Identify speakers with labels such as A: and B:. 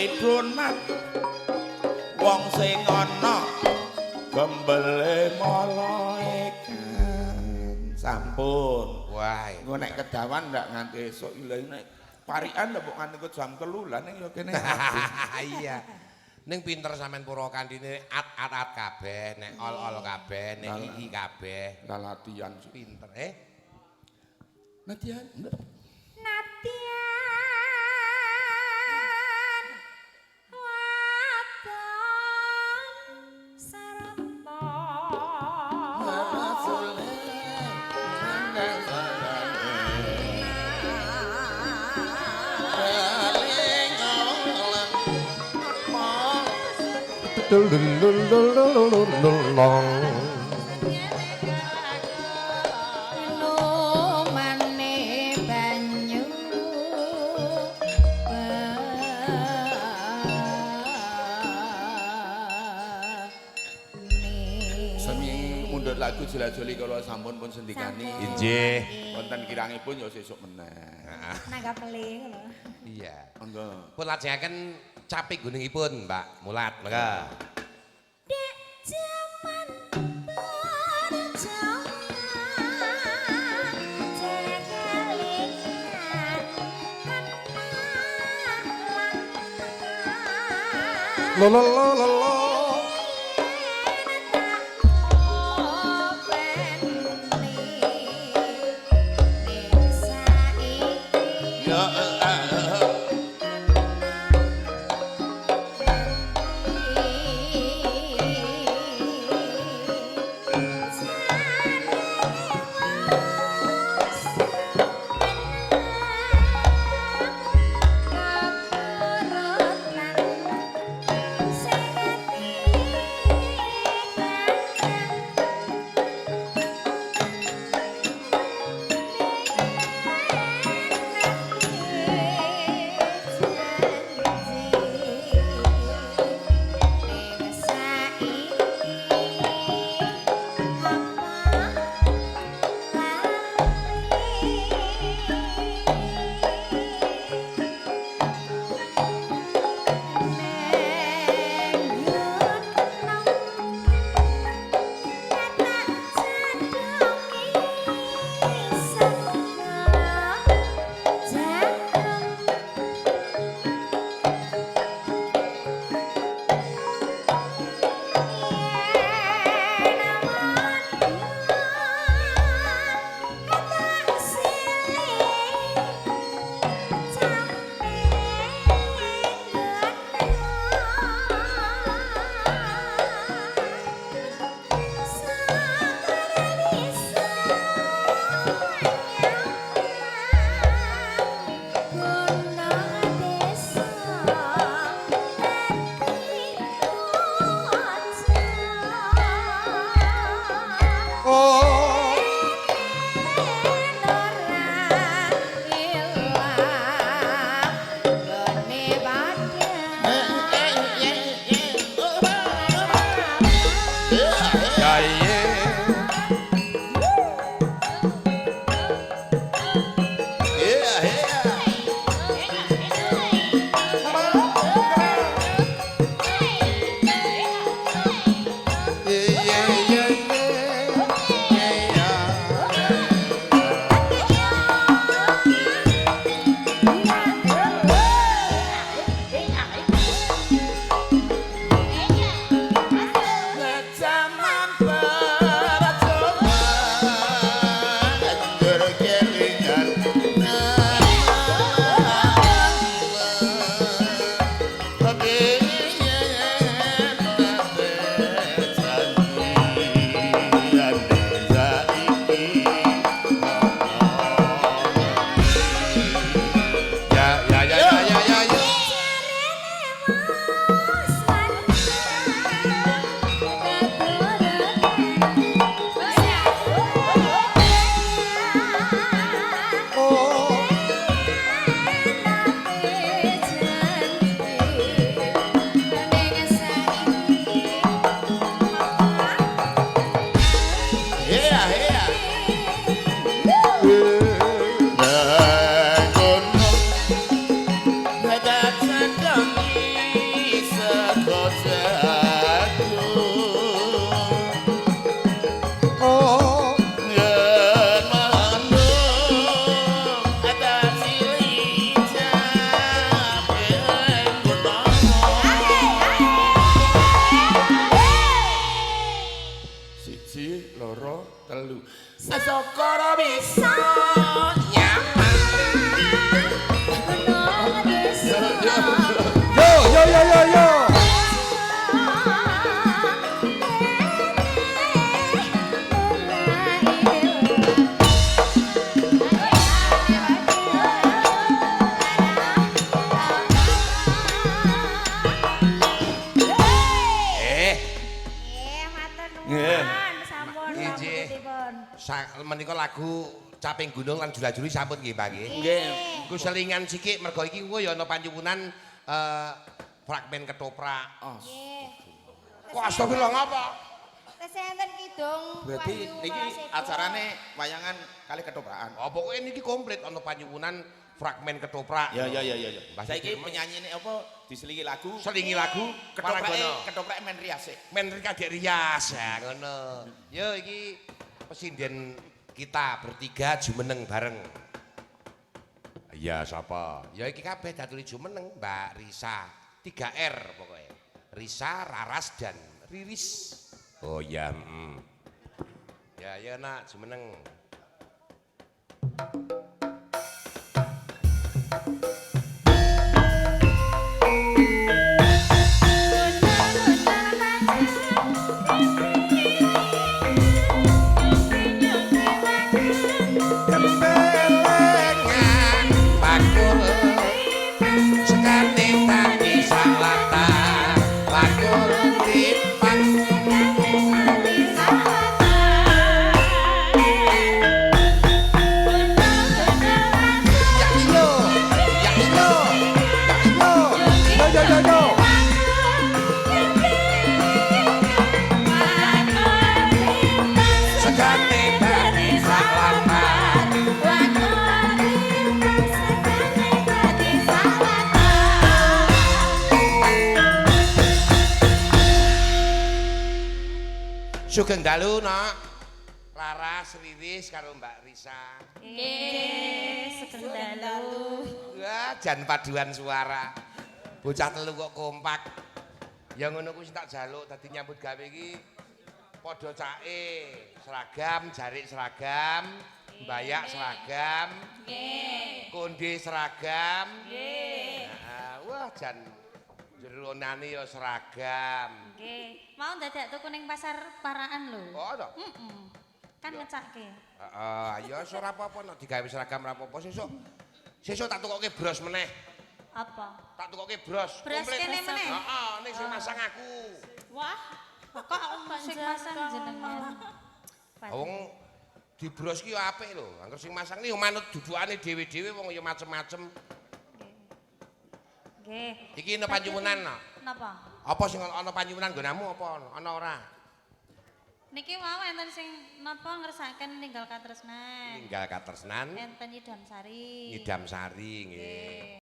A: Donat wong sing ana gembele malaikat sampun.
B: Wah.
A: Engko nek kedawan ndak nganti esuk lha nek parikan lho kok nganti kok jam 3 lah ning ya kene.
B: Iya. Ning pinter sampean Purwakandine at at at kabeh, nek ol ol kabeh, nek i i kabeh.
A: Lah latihan sih.
B: Pinter eh.
A: Latihan.
C: Natian wadon sarta Lumane banyu bani.
A: Semi mundhut lagu jela-jeli kula sampun pun sendikani.
B: Injih.
A: Wonten kirangipun ya sesuk meneh.
C: Nanggap meling lho.
B: Iya.
A: Monggo.
B: Pun lajengaken capik gunungipun, Mbak Mulat, monggo.
C: Dek jaman perjuangan jegelingan
B: Lo lo lo lo lo.
A: Ya Perkara bisa
B: nyaman.
C: Gunung desa.
D: Yo yo yo yo yo.
B: Eh,
C: Matur
A: Nggih.
C: nuwun sampun
B: Nggih.
C: pamundhutipun.
B: Menika lagu Caping Gunung lan Jula-Juli sampun nggih, Pak nggih.
A: Nggih.
B: Ku selingan sikik mergo iki kuwi ya ana panyuwunan fragmen ketoprak.
A: Oh,
E: Nggih.
B: Kok astagfirullah ngapa?
E: Tesih enten kidung
A: berarti
E: Wahyu
A: niki
E: Prasego.
A: acarane wayangan kali ketoprakan.
B: Oh, pokoke niki komplit ana panyuwunan fragmen ketoprak.
A: Ya ya ya ya ya.
B: Mbah
A: Saiki
B: Sudirman.
A: penyanyine apa diselingi lagu
B: Selingi lagu
A: ketoprake
B: Waranggono.
A: ketoprake men riase.
B: Men kadek rias ya ngono. Yo iki pesinden kita bertiga jumeneng bareng. Iya sapa? Ya iki kabeh datuli jumeneng Mbak Risa. 3R pokoknya. Risa, Raras dan Riris. Oh iya, Ya ya nak jumeneng. Tempelengan bakul sekane tadi salata bakul timpang. Ya iyo, ya iyo, ya iyo.
D: Yo yo yo yo.
B: Sekane tadi salata. Sugeng dalu nak Laras Riris karo Mbak Risa.
C: Nggih, sugeng dalu.
B: Wah, jan paduan suara. Bocah telu kok kompak. Ya ngono kuwi sing tak jaluk dadi nyambut gawe iki padha cake, seragam, jarik seragam, mbayak seragam,
C: Nggih.
B: konde seragam.
C: Nggih.
B: Nah, wah jan jeronane ya seragam.
C: Nggih. Mau dadak tuku ning pasar Paraan lho.
B: Oh to?
C: Heeh. Kan ngecake.
B: Heeh, ya wis ora apa-apa nek digawe seragam ora apa-apa sesuk. Sesuk tak tukoke bros meneh.
C: Apa?
B: Tak tukoke bros.
C: Bros
B: komplit.
C: kene meneh?
B: Heeh, ning sing masang aku.
C: Wah, kok sing masang jenengan.
B: Wong di bros ki ya apik lho. Angger sing masang ni yo manut dudukane dhewe-dhewe wong ya macem-macem.
C: Nggih.
B: Iki ana panyuwunan no.
C: Napa?
B: Apa sing ana panyuwunan nggonamu apa ana ora?
C: Niki wau enten sing napa ngersakaken ninggal katresnan.
B: Ninggal katresnan,
C: Enten Nyidam Sari.
B: Nyidam Sari nggih.
C: Nggih.